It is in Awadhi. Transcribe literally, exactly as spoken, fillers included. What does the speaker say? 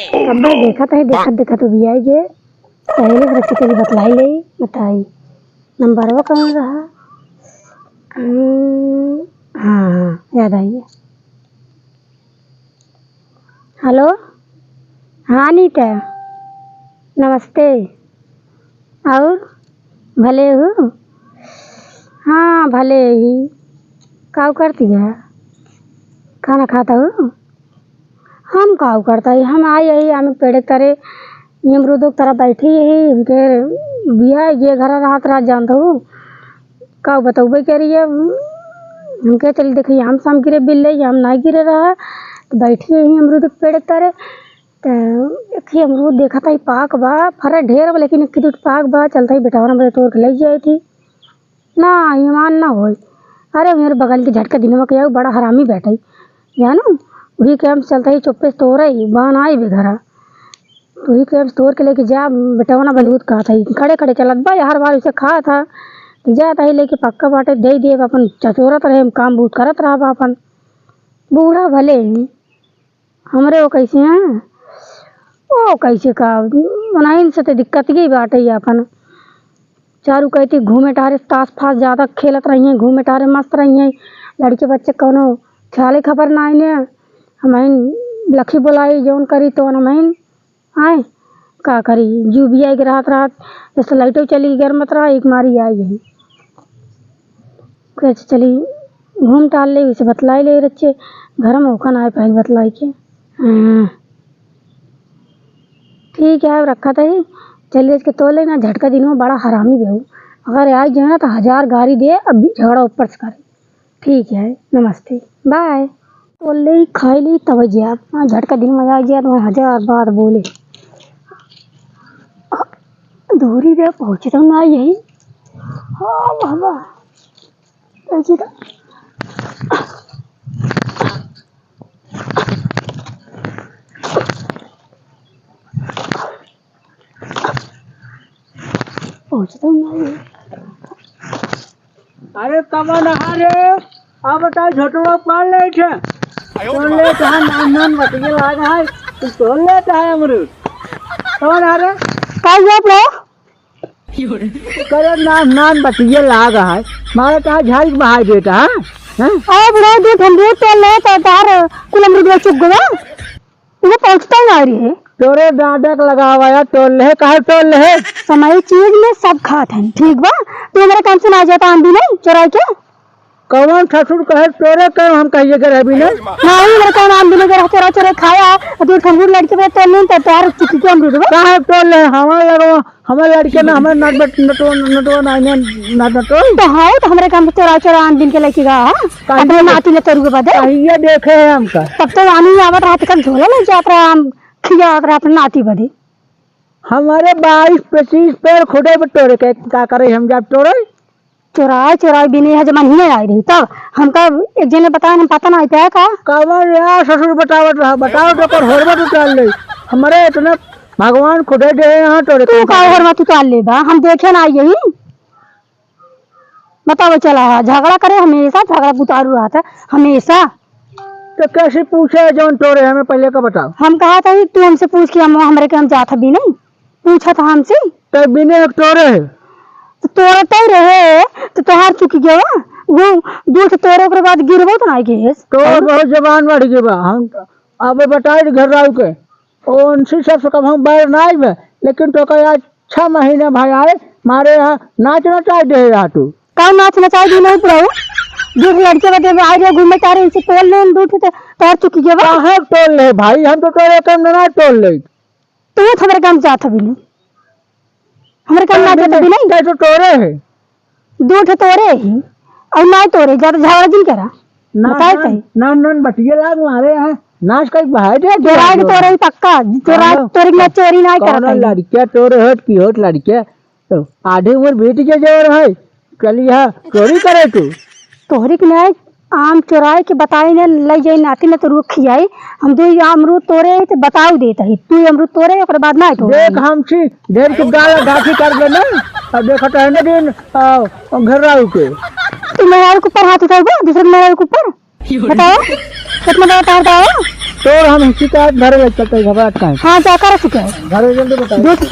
अब मैं देखत है, देखत, देखत उबियाई गे। पहले से रखी चली बतलाई ले, बताई। नंबरवा कौन रहा? हम्म, हाँ, हाँ, याद आई। हेलो, हाँ नीता, नमस्ते। और भले हो? हाँ, भले ही। काऊ करती है? खाना खाता हो? हम काऊ करता ही, हम आई यही आम के पेड़े तरे, ये अमरूदो के तरफ बैठी ही, इनके बिया ये घर रात रात जानत हो, काऊ बतौबे करी अब। हमके चल देखी, हम साम गिरे बिल्ले, हम ना गिरे रहा, तो बैठी यही अमरूद के पेड़े तरे। त एक ही अमरूद देखत हई, पाक बा, फरे ढेर बा, लेकिन एक ही दुइ पाक बा। चलत हई बेटवा हमरे तोर के लइ जाइत ही। ना, ईमान ना होई। अरे, मेरे बगल के झटका दिनवा के आऊ बड़ा हरामी बैठई, जानू, वही के हम चलत हई चुप्पे से तोरई, बान आई बे घरा। वही के हम तोर के लेके जा, बेटवा ना बलूत कहत हई, खड़े खड़े चलत बा, हर बार उसे खात हा, जात हई लेके पक्का बाटे, दे दिए, अपन चचोरत रहे, हम काम बूत करत रहा बा अपन। बूढ़ा भले ही, हमरे ओ कैसे हैं? ओ कैसे का? उन्हइन से तो दिक्कत ही बाटे ही अपन। चारू कहती घूमे टहरे, तास फास ज्यादा खेलत रही हैं, घूमे टहरे मस्त रही हैं। लड़के बच्चे कौनो ख्याले खबर ना आइने। हमहिन लखी बोलाई, जौन करी तो हमहिन आए, का करी? जू भी आई के रात रात, जैसे लाइटो चली गई, गरमत रहा, एक मारी आई यही। कैसे चली, घूम टहल ले, उसे बतलाई ले रच्चे, घर में ओका ना आए पहले बतलाई के। हाँ। ठीक है, अब रखा था ही, चलिए आज के तोले ना, झटका दिन में बड़ा हरामी बेहू। अगर आई जाए ना तो हजार गारी दे, अब झगड़ा ऊपर से करे। ठीक है, नमस्ते, बाय। तोल ले, खाई ले, तब जाब। हाँ, झटका दिन में आ जाए तो हजार बात बोले। दूरी रे, पहुँचत ना यही। हाँ बाबा, पहुँचत। पहुँचत ना यही। अरे कवन है रे? अब बताओ, झोटवा पाल ले थे। तोल ले तो है, नान नान बतिये लाग है। तू तोल ले तो है अमरूद। कवन है रे? का हुआ bro? करे नान नान बतिये लाग है। मारे कहा झाड़ी के बहाई देता है। हैं? अरे bro, दू ठन दूध तोल ले तो तार कुल अमरूद चुक गवा। वो पहुँचता ही ना रही है। तोरे दादा के लगावा यार, तोल ले, काहे तोल ले? समय चीज में सब खात हैं, ठीक बा? तू हमारे काम से ना जाता आंधी नहीं चुराई के? कौन ससुर कहे तोरे काम हम कहिए के रहबी नहीं? नहीं, मेरे काम आंधी नहीं रहा, चुरा चुरा खाया, और तू ठंडू लड़के पे तोल नहीं, तो तोहार चुकी के अमरूद बा। काहे तोल ले? हमारे लगवा हमारे लड़के ना, हमारे नट बट-, नटो-, नटो-, ना, ना, ना, नटो। तो हाँ, तो हमरे काम से चोरा चोरा आन दिन के लेके गया, हाँ? काहे अपने नाती ले तोरू के बदे। काहे देखे है हमका? तब तो आनी आवत रहा, तो कब झोला ले जात रहा, हम खियावत रहा अपने नाती बदे। हमारे बाईस पच्चीस पेड़ खुदे पे तोरे के, का करे हम जाब तोरे? चोराए, चोराए बिने है, जब नहीं आई रही, तब हमका एक जने बताए, हम पता ना पाया का? कवन यार ससुर बतावत रहा, बताओ तो पर होरबत उतार ले। हमारे इतना भगवान खुदे दे यहाँ तोरे तू के का होरबत उतार ले बा? हम देखे ना यही। बताओ, चला है, झगड़ा करे हमेशा, झगड़ा बुतारू रहता है, हमेशा। तो कैसे पूछे जौन तोरे, हमें पहले का बताओ। हम कहा था, तू हमसे पूछ के हम, हमरे के हम जात हबी नहीं। पूछा था हमसे। तो बिने एक तोरे है। तो तोरे तो रहे, तो तोहार चुकी गवा। वो दू ठे तोरे, ओकरे बाद गिरबो तो नाई गिरेस। तोर बहुत जबान बढ़ गई बा। हम अब बताए घर राव के। ओ उनसे सबसे कम हम बैर नाई बा, लेकिन तो कहे आज छह महीना भाई आए, मारे यहाँ नाच नचाई दे रहा तू। का नाच नचाई दी नहीं प्रभु? दू ठे लड़के बदे आई रहे घूमे चाह रहे, इनसे तोल ले दू ठे तो तोहार चुकी गवा। काहे तोल ले भाई, हम तो तोरे कम ना तोल ले। तू तो हमरे काम जात हबी नहीं, हमरे काम ना जात हबी नहीं। तै तो तोरे है। दू ठे तोरे ही, और ना तोरे, ज्यादा झगड़ा जिन करा। ना, बताए ना, तई। ना, ना, बतिये लाग मारे हैं। नाच कई बहाए दे, चोराए के तोरे ही पक्का, चोराए कौनो, तोरे के ना चोरी ना करत कौनो है। लड़किया तोरे होत की होत लड़किया, तो आधी उम्र बीत के जोर है, चली है, चोरी करे तू। तोहरी के ना आम चोराए के बताई ने, लई जाई नाती ने तो रुख खियाई। हम दो अमरूद तोरे ही तो बताऊ देत ही। तू अमरूद तोरे, ओकरे बाद ना तोरे। देख हम छी, ढेर के गाल घाटी कर देना। अब देखत है ना दिन, आ, घर राहु के। तू मेहरारू के ऊपर हाथ उठाऊ बा, दूसरे के मेहरारू के ऊपर? बताओ, कितना बड़ा तार बताओ? तोर हम हिस्सी का घरे ले चलते, घबरात काहे? हाँ, जा कर चुके हैं। घरे जल्दी बताओ। देख तो,